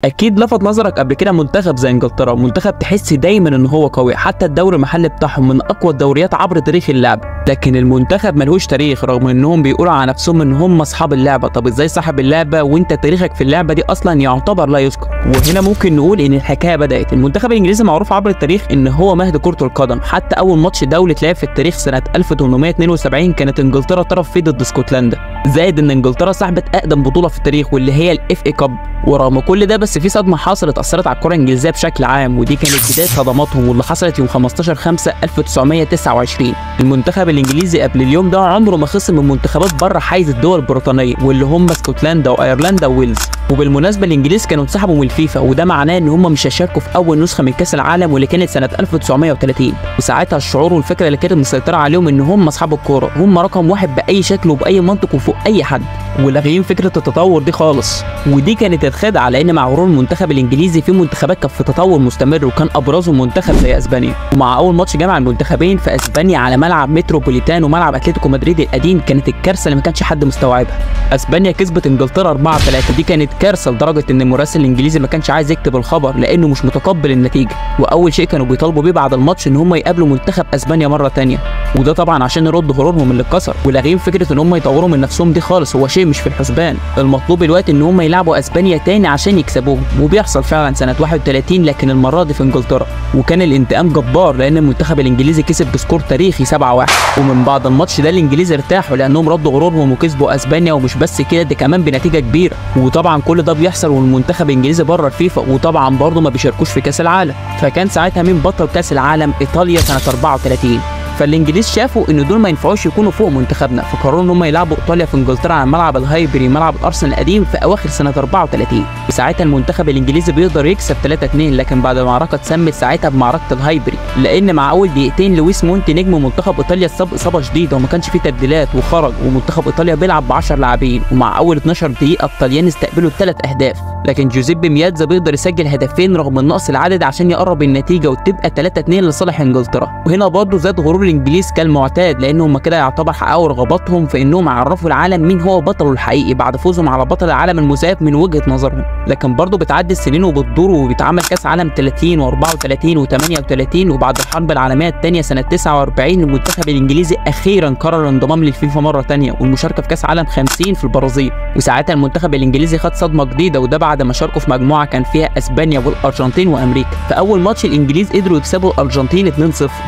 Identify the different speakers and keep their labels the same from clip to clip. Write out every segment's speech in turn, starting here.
Speaker 1: اكيد لفت نظرك قبل كده منتخب زي انجلترا، منتخب تحس دايما ان هو قوي، حتى الدوري المحلي بتاعهم من اقوى الدوريات عبر تاريخ اللعب. لكن المنتخب ملهوش تاريخ رغم انهم بيقولوا على نفسهم ان هم اصحاب اللعبة. طب ازاي صاحب اللعبة وانت تاريخك في اللعبة دي اصلا يعتبر لا يذكر؟ وهنا ممكن نقول ان الحكاية بدات. المنتخب الانجليزي معروف عبر التاريخ ان هو مهد كره القدم، حتى اول ماتش دولي اتلعب في التاريخ سنة 1872 كانت انجلترا طرف فيه ضد اسكتلندا. زائد ان انجلترا صاحبه اقدم بطوله في التاريخ واللي هي ال FA Cup. ورغم كل ده بس في صدمة حصلت اثرت على الكره الانجليزية بشكل عام، ودي كانت بداية صدماتهم واللي حصلت يوم 15/5/1929. المنتخب الانجليزي قبل اليوم ده عمره ما خسر من منتخبات بره حيز الدول البريطانية واللي هم اسكتلندا وايرلندا وويلز. وبالمناسبة الانجليز كانوا انسحبوا من الفيفا، وده معناه ان هم مش هيشاركوا في اول نسخه من كاس العالم واللي كانت سنة 1930. وساعتها الشعور والفكرة اللي كانت مسيطرة عليهم ان هم اصحاب الكورة، هم رقم واحد باي شكل وباي منطق وفوق اي حد، ولاغيين فكرة التطور دي خالص. ودي كانت الخدعه، لان مع غرور المنتخب الانجليزي في منتخبات كانت في تطور مستمر، وكان ابرزهم منتخب زي اسبانيا. ومع اول ماتش جمع المنتخبين في اسبانيا على ملعب متروبوليتان وملعب اتلتيكو مدريد القديم كانت الكارثة اللي ما كانش حد مستوعبها. اسبانيا كسبت انجلترا 4-3، دي كانت كارثة لدرجة ان المراسل الانجليزي ما كانش عايز يكتب الخبر لانه مش متقبل النتيجة. واول شيء كانوا بيطالبوا بيه بعد الماتش ان هم يقابلوا منتخب اسبانيا مرة ثانية، وده طبعا عشان يردوا غرورهم اللي اتكسر، ولاغيين فكرة ان هم يطوروا من نفسهم دي خالص، هو شيء مش في الحسبان. المطلوب الوقت ان هم يلعبوا اسبانيا تاني عشان يكسبوهم، وبيحصل فعلا سنة 31 لكن المرة دي في انجلترا. وكان الانتقام جبار لان المنتخب الانجليزي كسب ب score تاريخي 7-1. ومن بعد الماتش ده الانجليز ارتاحوا لانهم ردوا غرورهم وكسبوا اسبانيا، ومش بس كده ده كمان بنتيجة كبيرة. وطبعا كل ده بيحصل والمنتخب الانجليزي بره الفيفا، وطبعا برضه ما بيشاركوش في كاس العالم. فكان ساعتها مين بطل كاس العالم؟ ايطاليا سنة 34. فالانجليز شافوا ان دول ما ينفعوش يكونوا فوق منتخبنا، فقرروا ان هم يلعبوا ايطاليا في انجلترا على ملعب الهايبري ملعب الارسنال القديم في اواخر سنة 34. وساعتها المنتخب الانجليزي بيقدر يكسب 3-2، لكن بعد معركة اتسمت ساعتها بمعركه الهايبري، لان مع اول دقيقتين لويس مونتي نجم منتخب ايطاليا اتصاب اصابه شديدة وما كانش فيه تبديلات وخرج، ومنتخب ايطاليا بيلعب ب 10 لاعبين. ومع اول 12 دقيقة الطليان استقبلوا 3 اهداف، لكن جوزيبي مياتزا بيقدر يسجل هدفين رغم النقص العدد عشان يقرب النتيجة وتبقى 3-2 لصالح انجلترا. وهنا برضه زاد غرور الانجليز كالمعتاد، لان هم كده يعتبر حققوا رغباتهم في انهم عرفوا العالم مين هو بطلة الحقيقي بعد فوزهم على بطل العالم المزيف من وجهه نظرهم. لكن برضه بتعدي السنين وبتدور وبيتعمل كاس عالم 30 و34 و38، وبعد الحرب العالمية الثانية سنة 49 المنتخب الانجليزي اخيرا قرر الانضمام للفيفا مرة ثانية والمشاركة في كاس عالم 50 في البرازيل. وساعتها المنتخب الانجليزي خد صدمة جديدة، وده بعد ما شاركوا في مجموعة كان فيها اسبانيا والارجنتين وامريكا. في اول ماتش الانجليز قدروا يكسبوا الارجنتين 2-0،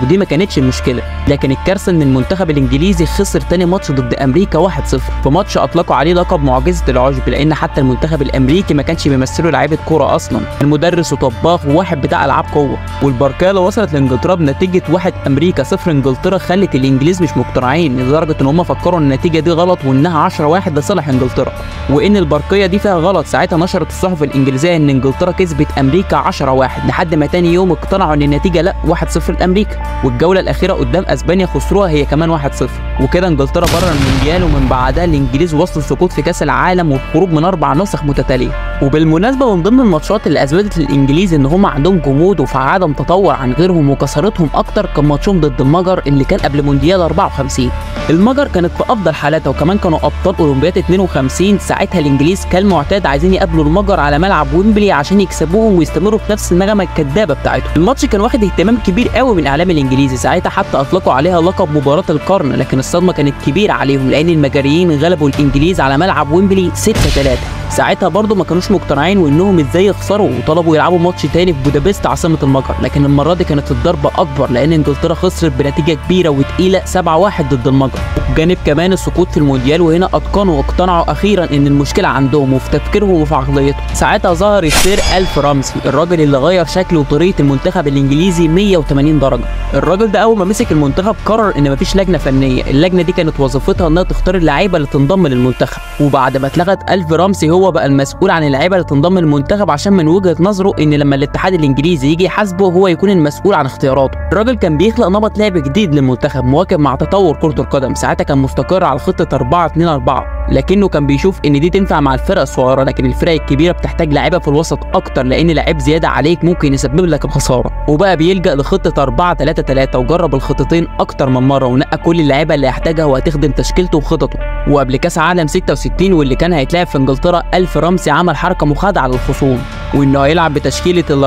Speaker 1: ودي ما كانتش المشكلة، لكن الكارثة ان المنتخب الانجليزي خسر تاني ماتش ضد امريكا 1-0، في ماتش اطلقوا عليه لقب معجزه العشب، لان حتى المنتخب الامريكي ما كانش بيمثله لعيبة كورة اصلا، المدرس وطباخ وواحد بتاع العاب قوة. والبركاله وصلت لانجلترا بنتيجة 1 امريكا 0 انجلترا، خلت الانجليز مش مقتنعين لدرجة ان هم فكروا ان النتيجة دي غلط وانها 10-1 لصالح انجلترا، وان البرقيه دي فيها غلط. ساعتها نشرت الصحف الانجليزية ان انجلترا كسبت امريكا 10-1، لحد ما تاني يوم اقتنعوا ان النتيجة لا 1-0 لامريكا. والجوله الاخيرة قدام اسبانيا خسروها هي كمان 1-0، وكده انجلترا بره المونديال. ومن بعدها الانجليز وصلوا السقوط في كاس العالم والخروج من 4 نسخ متتالية. وبالمناسبة من ضمن الماتشات اللي اثبتت للانجليز ان هم عندهم جمود وفي عدم تطور عن غيرهم وكسرتهم اكتر كان ماتشهم ضد المجر اللي كان قبل مونديال 54. المجر كانت في افضل حالاتها وكمان كانوا ابطال اولمبياد 52. ساعتها الانجليز كالمعتاد عايزين يقابلوا المجر على ملعب ويمبلي عشان يكسبوهم ويستمروا في نفس النغمة الكدابه بتاعتهم. الماتش كان واخد اهتمام كبير قوي من الاعلام الانجليزي، ساعتها حتى اطلقوا عليها لقب مباراة القرن، لكن الصدمة كانت كبيرة عليهم لان المجريين غلبوا الانجليز على ملعب ويمبلي 6-3. ساعتها برضه ما كانوش مقتنعين وانهم ازاي يخسروا، وطلبوا يلعبوا ماتش تاني في بودابست عاصمة المجر، لكن المرة دي كانت الضربة اكبر لان انجلترا خسرت بنتيجة كبيرة وتقيله 7-1 ضد المجر. وبجانب كمان السقوط في المونديال، وهنا اتقنوا واقتنعوا اخيرا ان المشكلة عندهم وفي تفكيرهم وفي عقليتهم. ساعتها ظهر السير الف رامزي، الراجل اللي غير شكل وطريقه المنتخب الانجليزي 180 درجه. الراجل ده اول ما مسك المنتخب قرر ان مفيش لجنة فنية، اللجنة دي كانت وظيفتها انها تختار اللعيبة اللي تنضم للمنتخب. وبعد ما اتلغت الف رامزي هو بقى المسؤول عن اللعيبة اللي تنضم للمنتخب، عشان من وجهه نظره ان لما الاتحاد الانجليزي يجي يحاسبه هو يكون المسؤول عن اختياراته. الراجل كان بيخلق نمط لعب جديد للمنتخب مواكب مع تطور كره القدم. ساعتها كان مستقر على خطه 4-2-4، لكنه كان بيشوف ان دي تنفع مع الفرق الصغيرة، لكن الفرق الكبيرة بتحتاج لعيبة في الوسط اكتر لان لعيب زيادة عليك ممكن يسبب لك الخسارة. وبقى بيلجأ لخطة 4-3-3 وجرب الخطتين اكتر من مرة ونقى كل اللعيبة اللي يحتاجها وهتخدم تشكيلته وخططه. وقبل كاس عالم 66 واللي كان هيتلعب في انجلترا ألف رمزي عمل حركة مخادعه للخصوم، وانه هيلعب بتشكيله ال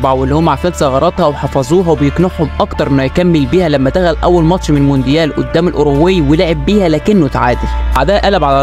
Speaker 1: 4-2-4 واللي هم عارفين ثغراتها وحفظوها وبيقنعهم اكتر انه يكمل بيها لما دخل اول ماتش من المونديال قدام الاوروغواي ولعب بيها لكنه تعادل. بعدها قلب على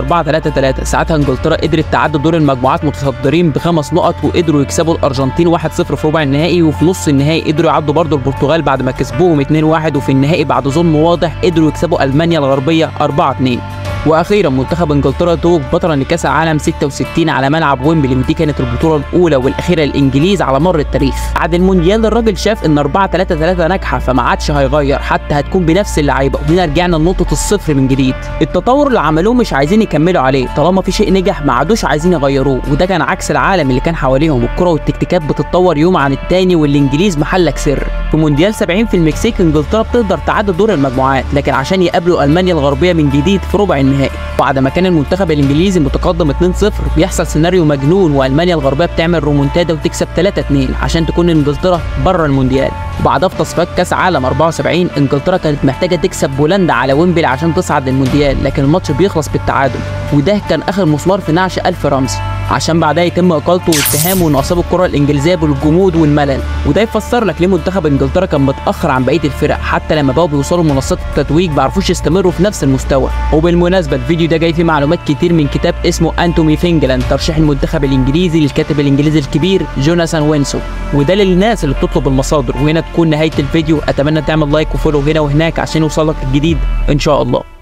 Speaker 1: 4-3-3، ساعتها انجلترا قدرت تعدي دور المجموعات متصدرين ب5 نقط، وقدروا يكسبوا الارجنتين 1-0 في ربع النهائي، وفي نص النهائي قدروا يعدوا برضه البرتغال بعد ما كسبوهم 2-1، وفي النهائي بعد ظلم واضح قدروا يكسبوا المانيا الغربية 4-2. واخيرا منتخب انجلترا توج بطلا لكاس العالم 66 على ملعب ويمبلي، ودي كانت البطولة الاولى والاخيرة للانجليز على مر التاريخ. بعد المونديال الراجل شاف ان 4-3-3 ناجحة فما عادش هيغير، حتى هتكون بنفس اللعيبة، وهنا رجعنا لنقطة الصفر من جديد. التطور اللي عملوه مش عايزين يكملوا عليه، طالما في شيء نجح ما عادوش عايزين يغيروه، وده كان عكس العالم اللي كان حواليهم. الكره والتكتيكات بتتطور يوم عن التاني، والانجليز محلك سر. في مونديال 70 في المكسيك انجلترا بتقدر تعدي دور المجموعات، لكن عشان يقابلوا المانيا الغربية من جديد في ربع النهائي. بعد ما كان المنتخب الانجليزي متقدم 2-0 بيحصل سيناريو مجنون، والمانيا الغربية بتعمل رومونتادا وتكسب 3-2 عشان تكون انجلترا بره المونديال. وبعدها في تصفيات كاس عالم 74 انجلترا كانت محتاجه تكسب بولندا على ويمبلي عشان تصعد للمونديال، لكن الماتش بيخلص بالتعادل، وده كان اخر مسمار في نعش ألف رمزي، عشان بعدها يتم اقالته واتهامه انه اصاب الكره الانجليزية بالجمود والملل. وده يفسر لك ليه منتخب انجلترا كان متاخر عن بقية الفرق، حتى لما بقوا بيوصلوا منصات التتويج ما عرفوش يستمروا في نفس المستوى. وبالمناسبة الفيديو ده جاي فيه معلومات كتير من كتاب اسمه Anatomy of England، ترشيح المنتخب الانجليزي للكاتب الانجليزي الكبير جوناثان وينسون، وده للناس اللي بتطلب المصادر. وهنا تكون نهاية الفيديو، اتمنى تعمل like و follow هنا وهناك عشان يوصلك الجديد ان شاء الله.